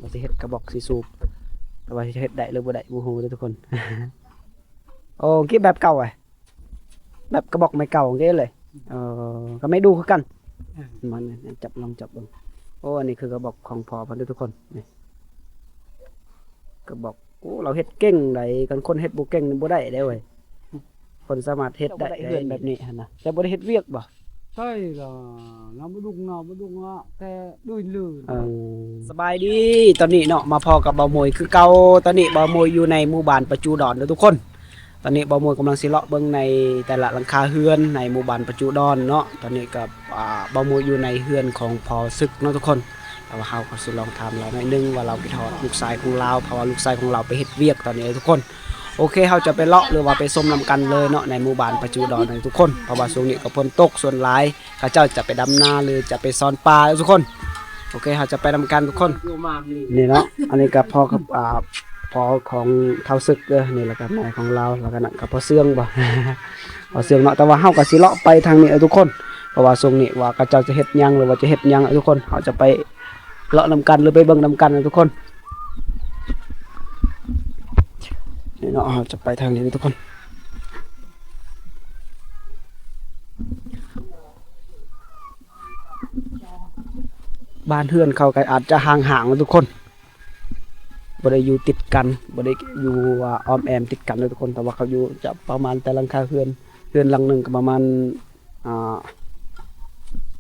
ວ່າຊິເຮັດກະບອກສີສູບ ແຕ່ວ່າຊິເຮັດໄດ້ຫຼືບໍ່ໄດ້ບໍ່ຮູ້ເດີທຸກຄົນ. ໂອ້ ກີບແບບເກົ່າ ແບບກະບອກໄມ້ເກົ່າເດ້ເລີຍ. ເອີ ກະໄມ້ດູຄືກັນ. ອືມ ມັນຈັບ ລອງຈັບເບິ່ງ. ໂອ້ ອັນນີ້ຄືກະບອກຂອງພໍ່ເພິ່ນເດີທຸກຄົນ. ນີ້ ກະບອກ ໂອ້ ລາວເຮັດເກັ່ງໃດ໋ ຄັນຄົນເຮັດບໍ່ເກັ່ງນີ້ບໍ່ໄດ້ເດ້ເວີຍ. ຄົນສາມາດເຮັດໄດ້ ເຈົ້າບໍ່ໄດ້ເຮືອນແບບນີ້ຫັ້ນນະ. ເຈົ້າບໍ່ໄດ້ເຮັດວຽກບໍ່? ໃຊ່ລະ ນຳບໍ່ດຸກນາບໍ່ດຸກນາ ແຕ່ດຸຍລືນ. ເອີ ສະບາຍດີ ຕອນນີ້ເນາະ ມາພໍ້ກັບບ່າວໂມຍຄືເກົ່າ. ຕອນນີ້ບ່າວໂມຍຢູ່ໃນໝູ່ບ້ານປະຈູດອນເດີທຸກຄົນ. ຕອນນີ້ບ່າວໂມຍກຳລັງຊິເລາະເບິ່ງໃນແຕ່ລະຫຼັງຄາເຮືອນໃນໝູ່ບ້ານປະຈູດອນເນາະ. ຕອນນີ້ກໍ ອ່າ ບ່າວໂມຍຢູ່ໃນເຮືອນຂອງພໍ່ສຶກເນາະທຸກຄົນ. ແຕ່ວ່າເຮົາກໍຊິລອງຖາມລາວໜ້ອຍໜຶ່ງວ່າລາວຄິດຮອດລູກຊາຍຂອງລາວ ເພາະວ່າລູກຊາຍຂອງລາວໄປເຮັດວຽກຕອນນີ້ເດີທຸກຄົນ. ໂອເຄ ເຮົາຈະໄປເລາະ ຫຼືວ່າໄປຊົມນຳກັນເລີຍເນາະ ໃນໝູ່ບ້ານປະຈູດອນນີ້ທຸກຄົນ. ເພາະວ່າຊ່ວງນີ້ກໍຝົນຕົກ ສ່ວນຫຼາຍເຂົາເຈົ້າຈະໄປດຳນາ ຫຼືຈະໄປຊ້ອນປາເດີທຸກຄົນ. ໂອເຄ ເຮົາຈະໄປນຳກັນທຸກຄົນ. ນີ້ເນາະ ອັນນີ້ກໍພໍ່ກັບ ອ່າ ພໍ່ຂອງທ້າວຊຶກເດີ ນີ້ ແລ້ວກໍແມ່ຂອງລາວ ແລ້ວກໍນັ້ນກໍພໍ່ເຊື່ອງບໍ ພໍ່ເຊື່ອງເນາະ. ແຕ່ວ່າເຮົາກໍຊິເລາະໄປທາງນີ້ເດີທຸກຄົນ ເພາະວ່າຊ່ວງນີ້ວ່າເຂົາເຈົ້າຈະເຮັດຫຍັງ ຫຼືວ່າຈະເຮັດຫຍັງເດີທຸກຄົນ. ເຮົາຈະໄປເລາະນຳກັນ ຫຼືໄປເບິ່ງນຳກັນເດີທຸກຄົນ. ນີ້ເນາະ ເຮົາຈະໄປທາງນີ້ເດີທຸກຄົນ. ບ້ານເຮືອນເຂົາກໍອາດຈະຫ່າງໆເດີທຸກຄົນ. ບໍ່ໄດ້ຢູ່ຕິດກັນ ບໍ່ໄດ້ຢູ່ ອ່າ ອ້ອມແອ້ມຕິດກັນເດີທຸກຄົນ. ແຕ່ວ່າເຂົາຢູ່ຈະປະມານແຕ່ຫຼັງຄາເຮືອນ ເຮືອນຫຼັງໜຶ່ງກໍປະມານ ອ່າ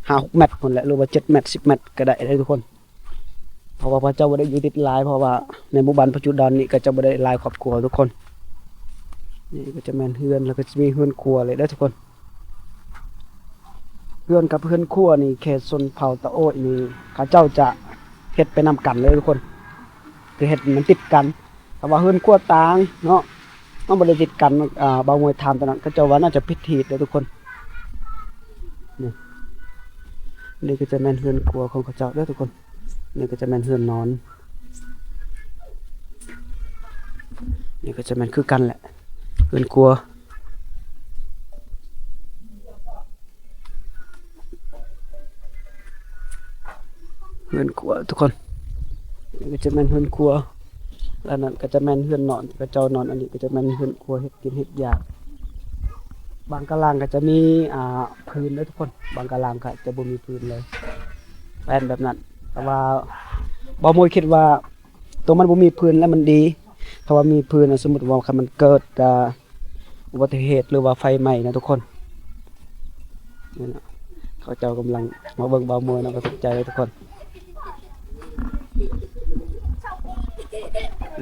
ຫ້າຫົກແມັດພຸ້ນແຫຼະ ຫຼືວ່າເຈັດແມັດ ສິບແມັດກໍໄດ້ເດີທຸກຄົນ. ເພາະວ່າເຂົາເຈົ້າບໍ່ໄດ້ຢູ່ຕິດຫຼາຍ ເພາະວ່າໃນໝູ່ບ້ານປະຈູດອນນີ້ກໍຈະບໍ່ໄດ້ຫຼາຍຄອບຄົວທຸກຄົນ. ນີ້ກໍຈະແມ່ນເຮືອນ ແລ້ວກໍຈະມີເຮືອນຄົວເລີຍເດີທຸກຄົນ. ເຮືອນກັບເຮືອນຄົວນີ້ ເຂດຊົນເຜົ່າຕະໂອ້ຍນີ້ ເຂົາເຈົ້າຈະເຮັດໄປນຳກັນເລີຍທຸກຄົນ ຄືເຮັດມັນຕິດກັນ. ແຕ່ວ່າເຮືອນຄົວຕ່າງເນາະ ມັນບໍ່ໄດ້ຕິດກັນ. ອ່າ ບ່າວໂມຍຖາມຕອນນັ້ນ ເຂົາເຈົ້າວ່າໜ້າຈະຜິດຮີດເດີທຸກຄົນ. ນີ້ ນີ້ກໍຈະແມ່ນເຮືອນຄົວຂອງເຂົາເຈົ້າເດີທຸກຄົນ. ນີ້ກໍຈະແມ່ນເຮືອນນອນ ນີ້ກໍຈະແມ່ນຄືກັນແຫຼະ ເຮືອນຄົວ ເຮືອນຄົວທຸກຄົນ. ນີ້ກໍຈະແມ່ນເຮືອນຄົວ ແລ້ວນັ້ນກໍຈະແມ່ນເຮືອນນອນ ເຂົາເຈົ້ານອນ. ອັນນີ້ກໍຈະແມ່ນເຮືອນຄົວເຮັດກິນເຮັດຢາກ. ບາງກະລ່າງກໍຈະມີ ອ່າ ພື້ນເດີທຸກຄົນ ບາງກະລ່າງກໍຈະບໍ່ມີພື້ນເລີຍ ແມ່ນແບບນັ້ນ. ແຕ່ວ່າບ່າວໂມຍຄິດວ່າ ໂຕມັນບໍ່ມີພື້ນແລ້ວມັນດີ. ຖ້າວ່າມີພື້ນນະ ສົມມຸດວ່າຄັນມັນເກີດ ອ່າ ອຸບັດຕິເຫດ ຫຼືວ່າໄຟໄໝ້ນະທຸກຄົນ. ນີ້ນະ ເຂົາເຈົ້າກຳລັງມາເບິ່ງບ່າວໂມຍນະ ກໍຕົກໃຈເລີຍທຸກຄົນ.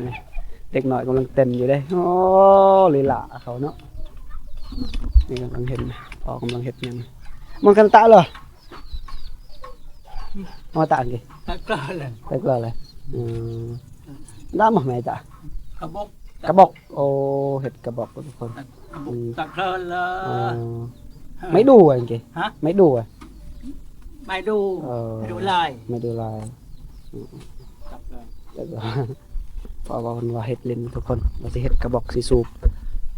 ນີ້ ເດັກນ້ອຍກຳລັງເຕັ້ນຢູ່ເດ້. ໂອ້ ລີລາເຂົາເນາະ. ນີ້ກຳລັງເຫັນ ພໍ່ກຳລັງເຮັດຫຍັງ. Mon kanta lo. Mata nggih. Taklah lah. Taklah lah. Hmm. Nama mai ta? Kabok. Kabok. Oh, het kabok, kabok. Hmm. Taklah lah. Oh. Mai du nggih. Ha? Mai du. Mai du. Oh. Mai du lai. Mai du lai. Hmm. Taklah. ເພາະວ່າເພິ່ນວ່າເຮັດຫຼິ້ນທຸກຄົນ ວ່າຊິເຮັດກະບອກສີສູບ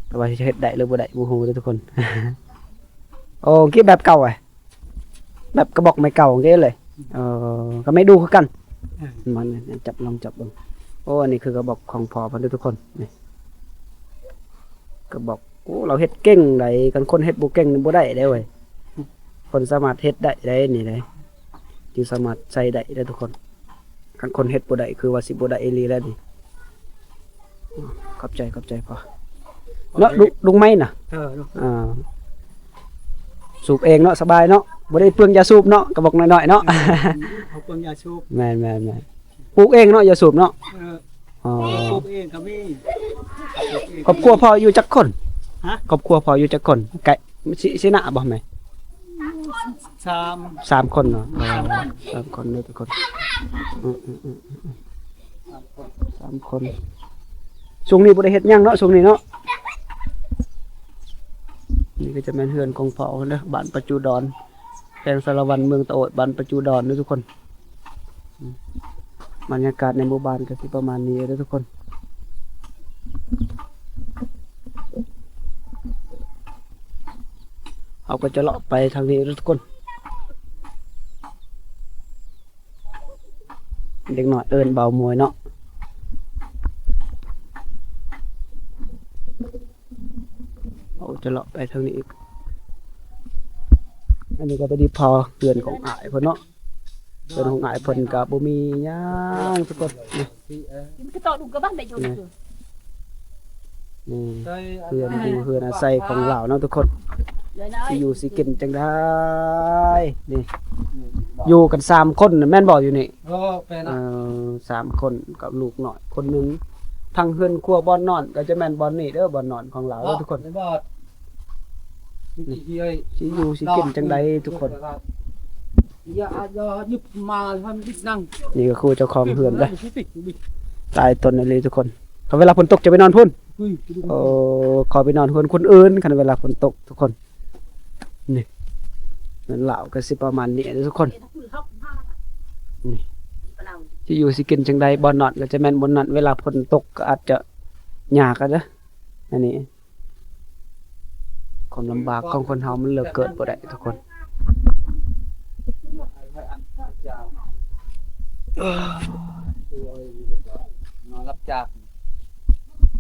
ແຕ່ວ່າຊິເຮັດໄດ້ຫຼືບໍ່ໄດ້ບໍ່ຮູ້ເດີທຸກຄົນ. ໂອ້ ກິນແບບເກົ່າ ແບບກະບອກໄມ້ເກົ່າເດ້ເລີຍ. ເອີ ກໍໄມ້ດູຄືກັນ. ເອີ ມັນຈັບ ລອງຈັບເບິ່ງ. ໂອ້ ອັນນີ້ຄືກະບອກຂອງພໍ່ເພິ່ນເດີທຸກຄົນ. ນີ້ ກະບອກ. ໂອ້ ລາວເຮັດເກັ່ງໃດ໋. ຄັນຄົນເຮັດບໍ່ເກັ່ງນີ້ບໍ່ໄດ້ເດ້ເວີຍ. ອືມ ຄົນສາມາດເຮັດໄດ້ໃດ໋ນີ້ໃດ໋. ຈຶ່ງສາມາດໃຊ້ໄດ້ເດ້ທຸກຄົນ. ຄັນຄົນເຮັດບໍ່ໄດ້ ຄືວ່າຊິບໍ່ໄດ້ອີ່ຫຼີແລ້ວນີ້. ຂອບໃຈ ຂອບໃຈພໍ່ເນາະ. ລຸງ ລຸງໄມ້ນະ. ເອີ ລຸງ ອ່າ ສູບເອງເນາະ ສະບາຍເນາະ. ບໍ່ໄດ້ເປືອງຢາສູບເນາະ ກະບອກນ້ອຍໆເນາະ. ເອີ ເຮົາເປືອງຢາສູບ. ແມ່ນໆໆ. ປູກເອງເນາະ ຢາສູບເນາະ. ເອີ ອໍ ປູກເອງກໍມີ. ຄອບຄົວພໍ່ຢູ່ຈັກຄົນ? ຮະ? ຄອບຄົວພໍ່ຢູ່ຈັກຄົນ? ໃກ້ ຊິ ຊິນະບໍ່ແມ່? ສາມ ສາມຄົນເນາະ. ອໍ ສາມຄົນ ສາມຄົນເດີທຸກຄົນ. ອືມ ອືມ ອືມ ອືມ ສາມຄົນ ສາມຄົນ. ຊ່ວງນີ້ບໍ່ໄດ້ເຮັດຫຍັງເນາະ ຊ່ວງນີ້ເນາະ. ນີ້ກໍຈະແມ່ນເຮືອນຂອງພໍ່ເພິ່ນເດີ ບ້ານປະຈູດອນ ແຂວງສາລະວັນ ເມືອງຕະໂອດ ບ້ານປະຈູດອນເດີທຸກຄົນ. ອືມ ບັນຍາກາດໃນໝູ່ບ້ານກໍຊິປະມານນີ້ເດີທຸກຄົນ. ເຮົາກໍຈະເລາະໄປທາງນີ້ເດີທຸກຄົນ. ເດັກນ້ອຍເອີ້ນເບົາມວຍເນາະ. ໂອ້ ຈະເລາະໄປທາງນີ້ອີກ. ອັນນີ້ກໍໄປດີພໍເຮືອນຂອງອ້າຍເພິ່ນເນາະ. ເຮືອນຂອງອ້າຍເພິ່ນກໍບໍ່ມີຫຍັງທຸກຄົນ. ນີ້ ນີ້ເຮືອນຢູ່ເຮືອນອາໄສຂອງລາວເນາະທຸກຄົນ. ຊິຢູ່ຊິກິນຈັ່ງໃດ? ນີ້ ຢູ່ກັນສາມຄົນແມ່ນບໍ່ຢູ່ນີ້? ເອີ ແມ່ນ ເອີ ສາມຄົນກັບລູກນ້ອຍຄົນໜຶ່ງ. ທັງເຮືອນຄົວບ່ອນນອນກໍຈະແມ່ນບ່ອນນີ້ເດີ ບ່ອນນອນຂອງລາວເດີທຸກຄົນ. ນີ້ ຊິຢູ່ຊິກິນຈັ່ງໃດທຸກຄົນ? ນີ້ກໍຄືເຈົ້າຂອງເຮືອນເດີ. ຕາຍຕົນອີ່ຫຼີທຸກຄົນ. ຄັນເວລາຝົນຕົກຈະໄປນອນພຸ້ນ. ເອີ ຂໍໄປນອນເຮືອນຄົນອື່ນ ຄັນເວລາຝົນຕົກທຸກຄົນ. ນີ້ ເຮືອນລາວກໍຊິປະມານນີ້ເດີທຸກຄົນ. ນີ້ ຊິຢູ່ຊິກິນຈັ່ງໃດ? ບ່ອນນອນກໍຈະແມ່ນບ່ອນນັ້ນ. ເວລາຝົນຕົກກໍອາດຈະຍາກເດີ. ອັນນີ້ ຄວາມລຳບາກຂອງຄົນເຮົາມັນເລືອກເກີດບໍ່ໄດ້ທຸກຄົນ. ເອີ ນອນຮັບຈ້າງ.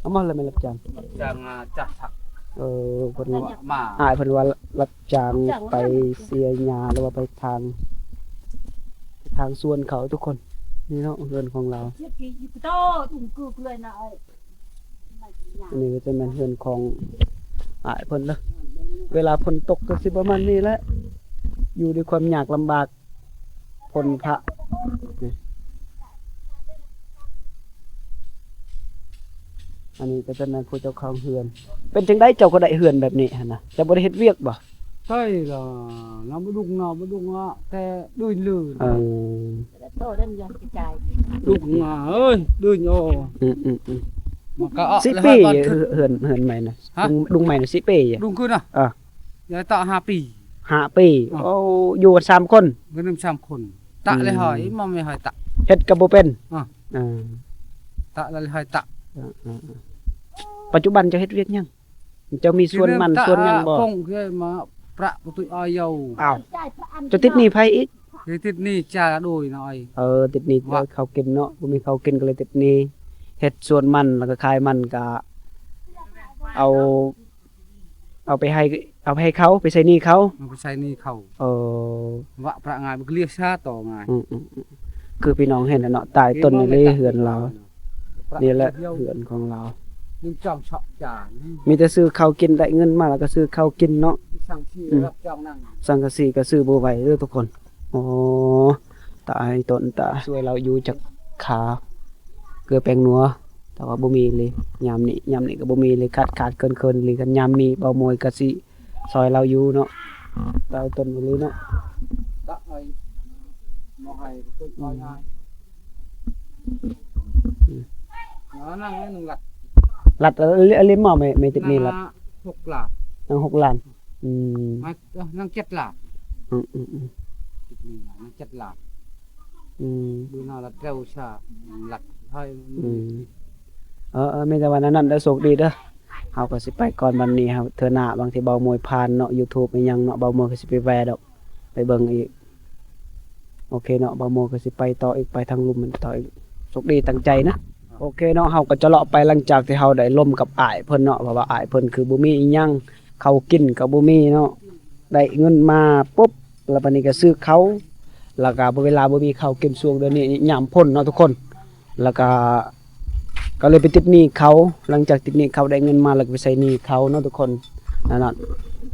ເອົາມາແລ້ວແມ່ນຮັບຈ້າງ ຮັບຈ້າງ ອ່າ ຈັກຜັກ. ເອີ ເພິ່ນວ່າ ມາ ອ້າຍເພິ່ນວ່າຮັບຈ້າງໄປເສຍຫຍ້າ ຫຼືວ່າໄປຖາງ ໄປຖາງສວນເຂົາທຸກຄົນ. ນີ້ເນາະ ເຮືອນຂອງລາວ. ອັນນີ້ກໍຈະແມ່ນເຮືອນຂອງອ້າຍເພິ່ນເດີ. ເວລາຝົນຕົກກໍຊິປະມານນີ້ແຫຼະ ຢູ່ດ້ວຍຄວາມຍາກລຳບາກ. ພົ້ນພະ ນີ້ ອັນນີ້ກໍຈະແມ່ນຜູ້ເຈົ້າຂອງເຮືອນ. ເປັນຈັ່ງໃດເຈົ້າກໍໄດ້ເຮືອນແບບນີ້ຫັ້ນນະ? ເຈົ້າບໍ່ໄດ້ເຮັດວຽກບໍ່? ໃຊ່ລະ ລະບໍ່ດຸງນະ ບໍ່ດຸງນະ ແຕ່ດຸຍເລີຍ. ເອີ ດຸງນະເອີຍ ດຸຍໂອ. ອືມໆໆ ມັນກໍອອກ ສິບປີ ເຮືອນ ເຮືອນໃໝ່ນະ. ດຸງ ດຸງໃໝ່ນະ ສິບປີ. ດຸງຄືນະ ເອີ ຍາຍຕະຫ້າປີ. ຫ້າປີ. ໂອ້ ຢູ່ກັນສາມຄົນ. ຢູ່ນຳສາມຄົນ. ຕະເລີຍຫອຍ ມອມເລີຍຫອຍຕະ. ເຮັດກໍບໍ່ເປັນ. ເອີ ຕະເລີຍຫອຍຕະ. ປັດຈຸບັນເຈົ້າເຮັດວຽກຫຍັງ? ເຈົ້າມີສວນມັນສວນຫຍັງບໍ່? ອ້າວ ເຈົ້າຕິດໜີ້ໃຜອີກ? ຕິດໜີ້ຈາໂດຍນະ. ເອີ ຕິດໜີ້ເຂົາກິນເນາະ ບໍ່ມີເຂົາກິນກໍເລີຍຕິດໜີ້. ເຮັດສວນມັນ ແລ້ວກໍຂາຍມັນ ກໍເອົາ ເອົາໄປໃຫ້ ເອົາໄປໃຫ້ເຂົາ ໄປໃຊ້ໜີ້ເຂົາ. ເອົາໄປໃຊ້ໜີ້ເຂົາ. ເອີ ວະພະງ່າຍ ມັນກໍເລຍຊາຕໍ່ງ່າຍ. ອືມໆ ຄືພີ່ນ້ອງເຫັນແຫຼະເນາະ ຕາຍຕົ້ນນີ້ເລີຍເຮືອນລາວ. ນີ້ແຫຼະເຮືອນຂອງລາວ. ມີແຕ່ຊື້ເຂົ້າກິນ ໄດ້ເງິນມາແລ້ວກໍຊື້ເຂົ້າກິນເນາະ. ສັງກະສີກໍຊື້ບໍ່ໄຫວເດີທຸກຄົນ. ໂອ້ ຕາຍຕົນຕາ ຊ່ວຍລາວຢູ່ຈັກຂາ ເກືອແປ້ງນົວ ແຕ່ວ່າບໍ່ມີເລີຍ. ຍາມນີ້ ຍາມນີ້ກໍບໍ່ມີເລີຍ ຂາດຂາດເຂີນເຂີນເລີຍ. ຄັນຍາມມີ ເບົາມວຍກໍຊິຊ່ອຍລາວຢູ່ເນາະ. ຕາຍຕົນອີ່ຫຼີເນາະ. ອືມ ລັດ ເອົາເລີຍ ເອົາເລີຍ ແມ່ ແມ່ຕິດໜີ້ລັດ ຫົກລ້ານ. ນາງຫົກລ້ານ. ອືມ ນາງເຈັດລ້ານ. ອືມໆໆ ຕິດໜີ້ນາງເຈັດລ້ານ. ອືມ ອືມ ເອີໆ ມີແຕ່ວ່ານັ້ນເດີ ໂຊກດີເດີ. ເຮົາກໍຊິໄປກ່ອນບັດນີ້ ເຮົາ ເທື່ອໜ້າບາງທີເບົາມວຍຜ່ານເນາະ ຢູທູບອີ່ຫຍັງເນາະ ເບົາມວຍກໍຊິໄປແວ່ດອກ ໄປເບິ່ງອີກ. ໂອເຄເນາະ ເບົາໂມກໍຊິໄປຕໍ່ອີກ ໄປທາງລຸ່ມມັນຕໍ່ອີກ. ໂຊກດີຕັ້ງໃຈນະ. ໂອເຄເນາະ ເຮົາກໍຈະເລາະໄປ ຫຼັງຈາກທີ່ເຮົາໄດ້ລົມກັບອ້າຍເພິ່ນເນາະ ເພາະວ່າອ້າຍເພິ່ນຄືບໍ່ມີອີ່ຫຍັງ ເຂົ້າກິນກໍບໍ່ມີເນາະ. ໄດ້ເງິນມາປຸບ ແລ້ວບັດນີ້ກໍຊື້ເຂົ້າ ແລ້ວກໍເວລາບໍ່ມີເຂົ້າກິນ ຊ່ວງດຽວນີ້ຍາມຝົນເນາະທຸກຄົນ. ແລ້ວກະ ກໍເລີຍໄປຕິດໜີ້ເຂົາ. ຫຼັງຈາກຕິດໜີ້ເຂົາໄດ້ເງິນມາ ແລ້ວກໍໄປໃຊ້ໜີ້ເຂົາເນາະທຸກຄົນ. ນັ້ນນະ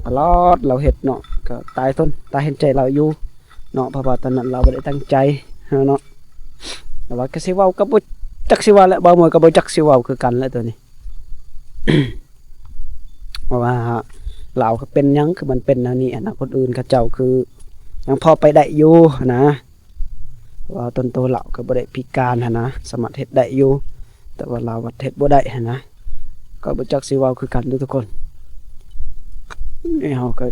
ຕະຫຼອດລາວເຮັດເນາະ ກໍຕາຍຕົນ ຕາເຫັນໃຈລາວຢູ່ເນາະ ເພາະວ່າຕອນນັ້ນລາວບໍ່ໄດ້ຕັ້ງໃຈເນາະ. ແຕ່ວ່າກໍຊິເວົ້າກໍບໍ່ຈັກຊິເວົ້າແຫຼະ ເບົາໂມກໍບໍ່ຈັກຊິເວົ້າຄືກັນແຫຼະໂຕນີ້. ເພາະວ່າລາວກໍເປັນຫຍັງຄືມັນເປັນແນວນີ້ຫັ້ນນະ ຄົນອື່ນເຂົາເຈົ້າຄືຍັງພໍໄປໄດ້ຢູ່ຫັ້ນນະ. ເພາະວ່າຕົນໂຕລາວກໍບໍ່ໄດ້ພິການຫັ້ນນະ ສາມາດເຮັດໄດ້ຢູ່ ແຕ່ວ່າລາວບັດເຮັດບໍ່ໄດ້ຫັ້ນນະ. ກໍບໍ່ຈັກຊິເວົ້າຄືກັນເດີທຸກຄົນ. ນີ້ເຮົາກໍ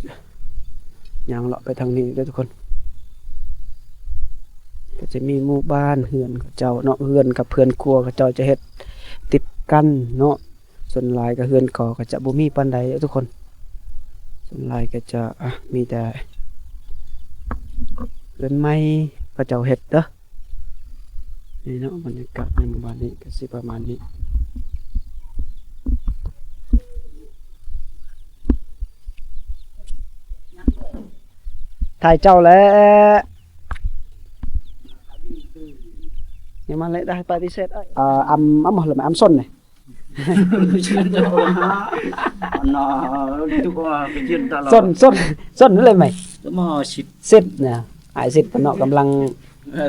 ຍ່າງເລາະໄປທາງນີ້ເດີທຸກຄົນ. ກໍຈະມີໝູ່ບ້ານເຮືອນເຂົາເຈົ້າເນາະ ເຮືອນກັບເຮືອນຄົວເຂົາເຈົ້າຈະເຮັດຕິດກັນເນາະ. ສ່ວນຫຼາຍກໍເຮືອນກໍ ກໍຈະບໍ່ມີປານໃດເດີທຸກຄົນ. ສ່ວນຫຼາຍກໍຈະ ອະ ມີແຕ່ເຮືອນໃໝ່ເຂົາເຈົ້າເຮັດເດີ. ນີ້ເນາະ ບັນຍາກາດໃນໝູ່ບ້ານນີ້ກໍຊິປະມານນີ້. ຖ່າຍເຈົ້າແຫຼະ ຍັງມາເລະໄດ້ປະຕິເສດ. ເອີ ອຳ ອຳ ອຳສົນນີ້ ສົນ ສົນ ສົນເລີຍໄໝ ສິດນະ ອ້າຍສິດເນາະ ກຳລັງ ເອີ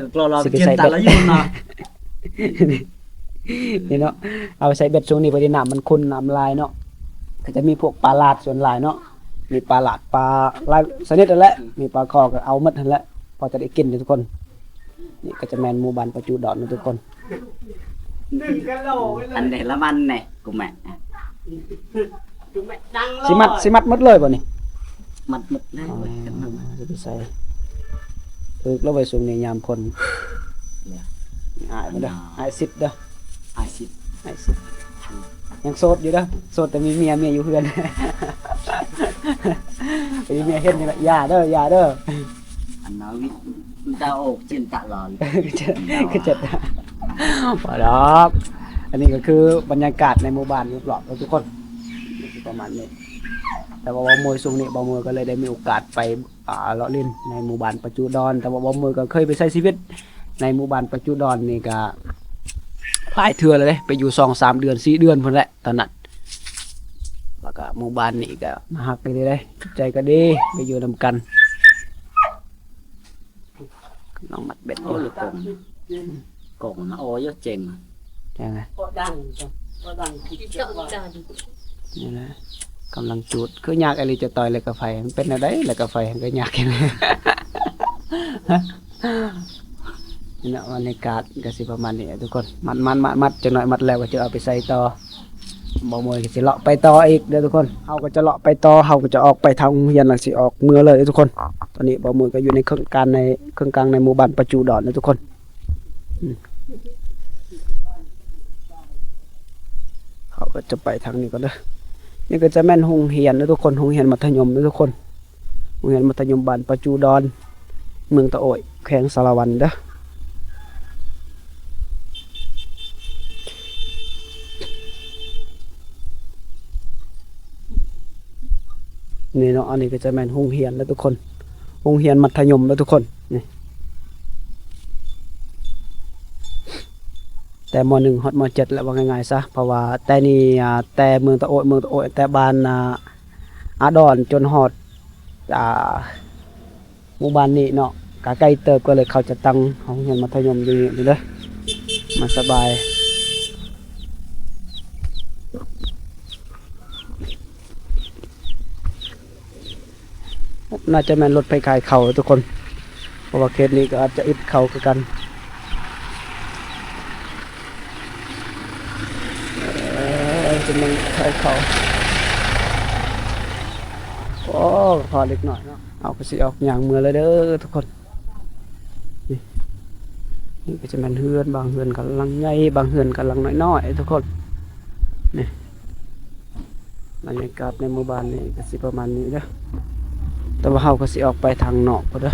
ຊິໄປໃສ່ແບັດ ນີ້ເນາະ ເອົາໄປໃສ່ແບັດ ຊ່ວງນີ້ພໍດີນ້ຳມັນຂຸ່ນ ນ້ຳຫຼາຍເນາະ ກໍຈະມີພວກປາຫຼາດສ່ວນຫຼາຍເນາະ ມີປາຫຼາດ ປາຫຼາຍຊະນິດຫັ້ນແຫຼະ ມີປາຄໍກໍເອົາໝົດຫັ້ນແຫຼະ ພໍຈະໄດ້ກິນເດ້ທຸກຄົນ. ນີ້ກໍຈະແມ່ນໝູ່ບ້ານປະຈູດອນເນາະທຸກຄົນ. ອັນໃດລະມັນແນ່ ກູແມ່ ຊິມັດ ຊິມັດໝົດເລີຍບໍ່ນີ້? ມັດໝົດແລ້ວ. ອໍ ຊິໄປໃສ່ ຖືກແລ້ວໄວ້ຊ່ວງນີ້ຍາມຝົນ. ອ້າຍເດີ ອ້າຍສິດເດີ ອ້າຍສິດ ອ້າຍສິດ ຍັງໂສດຢູ່ເດີ ໂສດແຕ່ມີເມຍ ເມຍຢູ່ເຮືອນ ມີເມຍເຫັນຢູ່ແຫຼະ ຢ່າເດີ ຢ່າເດີ. ອັນນາວິ ມັນຈະອອກຈິນຕະລານ ຄືຈະ ຄືຈະ ບໍ່ດອກ. ອັນນີ້ກໍຄືບັນຍາກາດໃນໝູ່ບ້ານລອບໆ ເນາະທຸກຄົນ ປະມານນີ້. ແຕ່ວ່າບ່າວມວຍຊ່ວງນີ້ ບ່າວມວຍກໍເລີຍໄດ້ມີໂອກາດໄປ ອ່າ ເລາະຫຼິ້ນໃນໝູ່ບ້ານປະຈູດອນ ແຕ່ວ່າບ່າວມວຍກໍເຄີຍໄປໃຊ້ຊີວິດໃນໝູ່ບ້ານປະຈູດອນນີ້ກໍຫຼາຍເທື່ອແລ້ວເດ້ ໄປຢູ່ສອງສາມເດືອນ ສີ່ເດືອນພຸ້ນແຫຼະຕອນນັ້ນ. ແລ້ວກໍໝູ່ບ້ານນີ້ກໍໜ້າຮັກອີ່ຫຼີເດ້ ໃຈກໍດີ ໄປຢູ່ນຳກັນ. ກຳລັງມັດເບັດຢູ່ ໂອ້ ລູກກົງ ກົງນະ ໂອ້ຍ ເກັ່ງ ຈັ່ງໃດ ນີ້ນະ ກຳລັງຈູດ ຄືຍາກອີ່ຫຼີຈະຕ່ອຍເຫຼັກກັບໄຟ ມັນເປັນແນວໃດ ເຫຼັກກັບໄຟ ມັນກໍຍາກແຮງ. ນີ້ເນາະ ບັນຍາກາດກໍຊິປະມານນີ້ແຫຼະທຸກຄົນ ມັດໆໆໆ ຈັກໜ້ອຍມັດແລ້ວກໍຈະເອົາໄປໃສ່ຕໍ່. ບ່າວມວຍກໍຊິເລາະໄປຕໍ່ອີກເດີທຸກຄົນ ເຮົາກໍຈະເລາະໄປຕໍ່ ເຮົາກໍຈະອອກໄປທາງໂຮງຮຽນ ແລ້ວຊິອອກເມືອເລີຍເດີທຸກຄົນ. ຕອນນີ້ບ່າວມວຍກໍຢູ່ໃນເຄິ່ງກາງໃນ ເຄິ່ງກາງໃນໝູ່ບ້ານປະຈູດອນເດີທຸກຄົນ. ອືມ ເຮົາກໍຈະໄປທາງນີ້ກ່ອນເດີ. ນີ້ກໍຈະແມ່ນໂຮງຮຽນເດີທຸກຄົນ ໂຮງຮຽນມັດທະຍົມເດີທຸກຄົນ. ໂຮງຮຽນມັດທະຍົມບ້ານປະຈູດອນ ເມືອງຕະໂອ້ຍ ແຂວງສາລະວັນເດີ. ນີ້ເນາະ ອັນນີ້ກໍຈະແມ່ນໂຮງຮຽນເດີທຸກຄົນ ໂຮງຮຽນມັດທະຍົມເດີທຸກຄົນ ນີ້ ແຕ່ ມໍໜຶ່ງ ຮອດ ມໍເຈັດ ແຫຼະ ວ່າງ່າຍໆຊະ ເພາະວ່າແຕ່ນີ້ ອ່າ ແຕ່ເມືອງຕະໂອ້ຍ ເມືອງຕະໂອ້ຍ ແຕ່ບ້ານ ອ່າ ອາດອນ ຈົນຮອດ ອ່າ ໝູ່ບ້ານນີ້ເນາະ ກະໄກເຕີບ ກໍເລີຍເຂົາຈະຕັ້ງໂຮງຮຽນມັດທະຍົມຢູ່ນີ້ເດີ. ມາສະບາຍ. ໜ້າຈະແມ່ນລົດໄຟຂາຍເຂົ້າທຸກຄົນ ເພາະວ່າເຂດນີ້ກໍອາດຈະອຶດເຂົ້າຄືກັນ. ເອີ ຈະແມ່ນຂາຍເຂົ້າ. ໂອ້ ພໍເລັກນ້ອຍເນາະ. ເຮົາກໍຊິອອກຍ່າງເມືອແລ້ວເດີທຸກຄົນ. ນີ້ ນີ້ກໍຈະແມ່ນເຮືອນ ບາງເຮືອນກໍຫຼັງໃຫຍ່ ບາງເຮືອນກໍຫຼັງນ້ອຍໆ ທຸກຄົນ. ນີ້ ບັນຍາກາດໃນໝູ່ບ້ານນີ້ກໍຊິປະມານນີ້ເດີ ແຕ່ວ່າເຮົາກໍຊິອອກໄປທາງນອກພຸ້ນເດີ.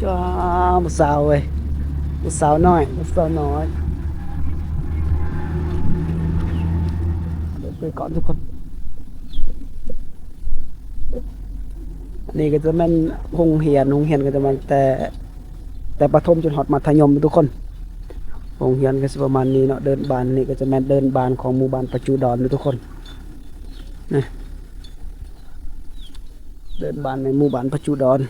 ຈ້າ ຜູ້ສາວເວີຍ ຜູ້ສາວນ້ອຍ ຜູ້ສາວນ້ອຍ ເດີນໄປກ່ອນທຸກຄົນ. ອັນນີ້ກໍຈະແມ່ນໂຮງຮຽນ ໂຮງຮຽນກໍຈະແມ່ນແຕ່ ແຕ່ປະຖົມຈົນຮອດມັດທະຍົມທຸກຄົນ. ໂຮງຮຽນກໍຊິປະມານນີ້ເນາະ. ເດີ່ນບ້ານນີ້ກໍຈະແມ່ນເດີ່ນບ້ານຂອງໝູ່ບ້ານປະຈູດອນເດີທຸກຄົນ. ນີ້ ເດີ່ນບ້ານໃນໝູ່ບ້ານປະຈູດອນ.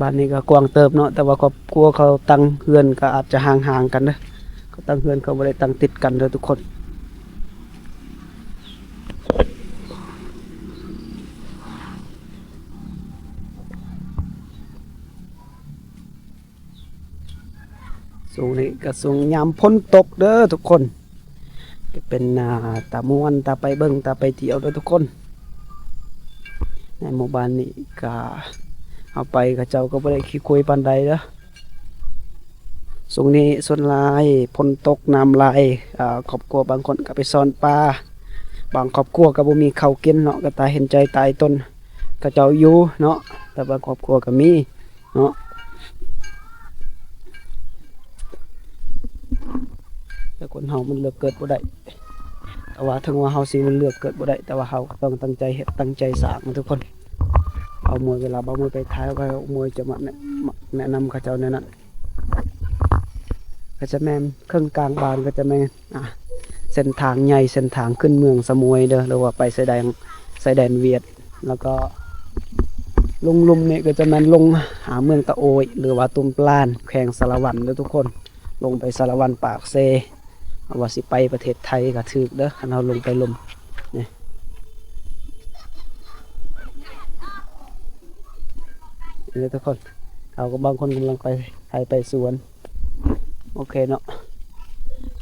ບ້ານນີ້ກໍກວ້າງເຕີບເນາະ ແຕ່ວ່າຄອບຄົວເຂົາຕັ້ງເຮືອນກໍອາດຈະຫ່າງໆກັນເດີ. ເຂົາຕັ້ງເຮືອນ ເຂົາບໍ່ໄດ້ຕັ້ງຕິດກັນເດີທຸກຄົນ. ຊ່ວງນີ້ກໍຊ່ວງຍາມຝົນຕົກເດີທຸກຄົນ. ກໍເປັນ ອ່າ ຕາມ່ວນ ຕາໄປເບິ່ງ ຕາໄປທ່ຽວເດີທຸກຄົນ. ໃນໝູ່ບ້ານນີ້ກໍ ເຮົາໄປເຂົາເຈົ້າກໍບໍ່ໄດ້ຂີ້ຄຸຍປານໃດເດີ້. ຊ່ວງນີ້ສ່ວນຫຼາຍຝົນຕົກນ້ຳຫຼາຍ ອາ ຄອບຄົວບາງຄົນກໍໄປຊ່ອນປາ, ບາງຄອບຄົວກໍບໍ່ມີເຂົ້າກິນເນາະ, ກໍຕາເຫັນໃຈຕາຍຕົນເຂົາເຈົ້າຢູ່ເນາະ, ແຕ່ບາງຄອບຄົວກໍມີເນາະ. ແຕ່ຄົນເຮົາມັນເລືອກເກີດບໍ່ໄດ້, ແຕ່ວ່າເຖິງວ່າເຮົາຊິມັນເລືອກເກີດບໍ່ໄດ້ ແຕ່ວ່າເຮົາກໍຕ້ອງຕັ້ງໃຈເຮັດຕັ້ງໃຈສ້າງນະທຸກຄົນ. ເບົາມວຍ ເວລາເບົາມວຍໄປຖ່າຍ ເບົາມວຍຈະມາແນະ ແນະນຳເຂົາເຈົ້າແນວນັ້ນ. ກໍຈະແມ່ນເຄິ່ງກາງບ້ານ ກໍຈະແມ່ນ ອ່າ ເສັ້ນທາງໃຫຍ່ ເສັ້ນທາງຂຶ້ນເມືອງສະໝວຍເດີ້ ຫຼືວ່າໄປຊາຍແດນ ຊາຍແດນຫວຽດ. ແລ້ວກໍລົງລຸ່ມນີ້ກໍຈະແມ່ນລົງຫາເມືອງຕະໂອ້ຍ ຫຼືວ່າຕຸມປານ ແຂວງສາລະວັນເດີ້ທຸກຄົນ, ລົງໄປສາລະວັນ ປາກເຊ. ເຮົາວ່າຊິໄປປະເທດໄທກໍຖືກເດີ້ ຄັນເຮົາລົງໄປລຸ່ມນີ້ ນີ້ເດີ້ທຸກຄົນ. ເຮົາກໍບາງຄົນກຳລັງໄປໄຮ່ໄປສວນ. ໂອເຄເນາະ,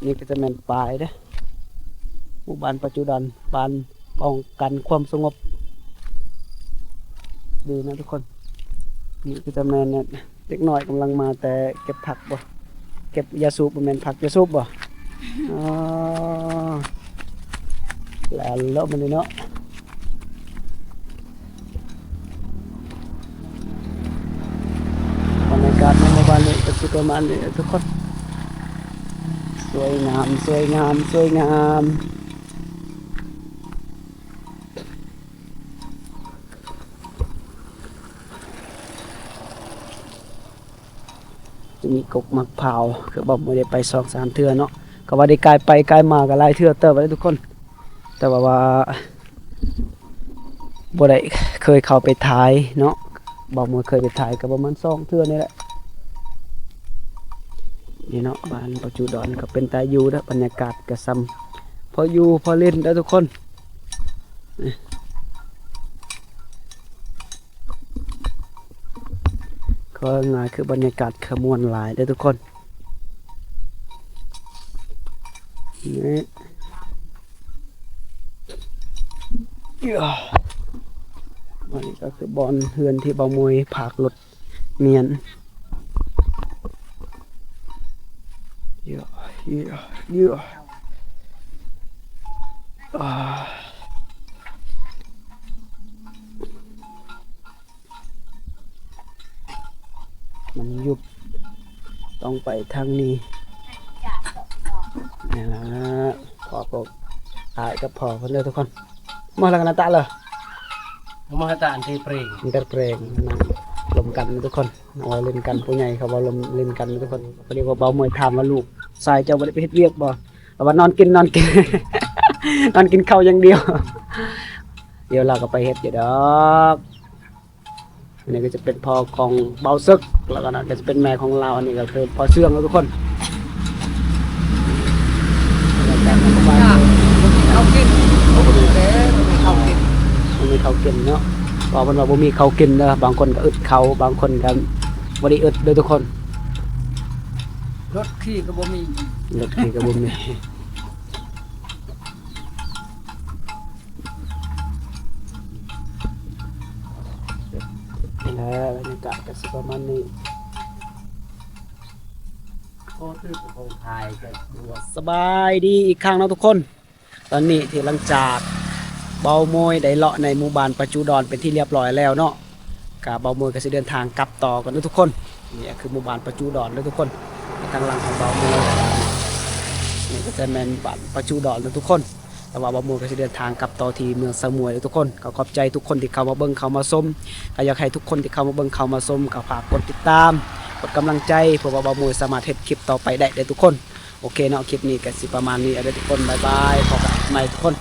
ນີ້ກໍຈະແມ່ນປາຍເດີ້ ໝູ່ບ້ານປະຈຸດອນ ບ້ານປ້ອງກັນຄວາມສະຫງົບ ດີນະທຸກຄົນ. ນີ້ກໍຈະແມ່ນເດັກນ້ອຍກຳລັງມາແຕ່ເກັບຜັກບໍ ເກັບຢາສູບ ບໍ່ແມ່ນຜັກຢາສູບບໍ? ອໍ ແລ່ນແລ້ວມື້ນີ້ເນາະ. ບັນຍາກາດໃນໝູ່ບ້ານນີ້ກໍຊິປະມານນີ້ທຸກຄົນ. ສວຍງາມ ສວຍງາມ ສວຍງາມ. ຈະມີກົກໝາກພ້າວ ຄືບໍ່ ບໍ່ໄດ້ໄປສອງສາມເທື່ອເນາະ, ກໍວ່າໄດ້ກາຍໄປກາຍມາກໍຫຼາຍເທື່ອເຕີບແລ້ວທຸກຄົນ. ແຕ່ວ່າ ວ່າບໍ່ໄດ້ເຄີຍເຂົ້າໄປຖ່າຍເນາະ, ບໍ່ ບໍ່ເຄີຍໄປຖ່າຍກໍປະມານສອງເທື່ອນີ້ແຫຼະ. ນີ້ເນາະ ບ້ານປະຈຸດອນກໍເປັນຕາຢູ່ເດີ້, ບັນຍາກາດກໍຊ່ຳພໍຢູ່ພໍຫຼິ້ນເດີ້ທຸກຄົນ. ເວົ້າງ່າຍຄືບັນຍາກາດຂະມວນຫຼາຍເດີ້ທຸກຄົນ. ນີ້ ອັນນີ້ກໍຄືບ່ອນເຮືອນທີ່ເບົາມວຍພາກລົດ ແມ່ນ ເຍາະ ເຍາະ ເຍາະ ອາ ມັນຍຸບ ຕ້ອງໄປທາງນີ້. ນີ້ລະ ພໍ່ພວກອ້າຍກັບພໍ່ເພິ່ນເດີ້ທຸກຄົນ. ມາແລ້ວກັນນະຕະເລີ ມາຕະອັນເຕເປຣງ ອັນເຕເປຣງ ນັ່ງລົມກັນທຸກຄົນ. ເວົ້າຫຼິ້ນກັນ ຜູ້ໃຫຍ່ເຂົາເວົ້າລົມຫຼິ້ນກັນທຸກຄົນ. ພໍດີວ່າເບົາມວຍຖາມວ່າ ລູກຊາຍເຈົ້າບໍ່ໄດ້ໄປເຮັດວຽກບໍ່? ລາວວ່ານອນກິນ ນອນກິນ ນອນກິນເຂົ້າຢ່າງດຽວ. ດຽວລາວກໍໄປເຮັດຢູ່ດອກ. ອັນນີ້ກໍຈະເປັນພໍ່ຂອງເບົາເສິກ ແລ້ວກໍນັ້ນກໍຈະເປັນແມ່ຂອງລາວ. ອັນນີ້ກໍຄືພໍ່ເຊື່ອງເນາະທຸກຄົນ. ເຂົ້າກິນ ບໍ່ມີເຂົ້າກິນ ບໍ່ມີເຂົ້າກິນເນາະ. ເພາະເພິ່ນວ່າບໍ່ມີເຂົ້າກິນເດີ, ບາງຄົນກໍອຶດເຂົ້າ ບາງຄົນກໍບໍ່ໄດ້ອຶດເດີທຸກຄົນ. ລົດຂີ່ກໍບໍ່ມີ ລົດຂີ່ກໍບໍ່ມີ. ແລະ ບັນຍາກາດກໍຊິປະມານນີ້. ສະບາຍດີອີກຄັ້ງເນາະທຸກຄົນ. ຕອນນີ້ທີ່ຫຼັງຈາກເບົາມວຍໄດ້ເລາະໃນໝູ່ບ້ານປະຈຸດອນເປັນທີ່ລຽບຮ້ອຍແລ້ວເນາະ, ກະເບົາມວຍກໍຊິເດີນທາງກັບຕໍ່ກັນເນາະທຸກຄົນ. ນີ້ຄືໝູ່ບ້ານປະຈຸດອນເນາະທຸກຄົນ, ທາງຫຼັງຂອງເບົາມວຍ ນີ້ກໍຈະແມ່ນບ້ານປະຈຸດອນເນາະທຸກຄົນ. ແຕ່ວ່າເບົາມວຍກໍຊິເດີນທາງກັບຕໍ່ທີ່ເມືອງສະໝວຍເດີ້ທຸກຄົນ. ກໍຂອບໃຈທຸກຄົນທີ່ເຂົ້າມາເບິ່ງເຂົ້າມາຊົມ, ກໍຢາກໃຫ້ທຸກຄົນທີ່ເຂົ້າມາເບິ່ງເຂົ້າມາຊົມ ກໍຝາກກົດຕິດຕາມ ກົດກຳລັງໃຈ ເພື່ອວ່າເບົາມວຍສາມາດເຮັດຄລິບຕໍ່ໄປໄດ້ເດີ້ທຸກຄົນ. ໂອເຄເນາະ, ຄລິບນີ້ກໍຊິປະມານນີ້ເດີ້ທຸກຄົນ. ບາຍບາຍ, ພໍກັນໃໝ່ທຸກຄົນ.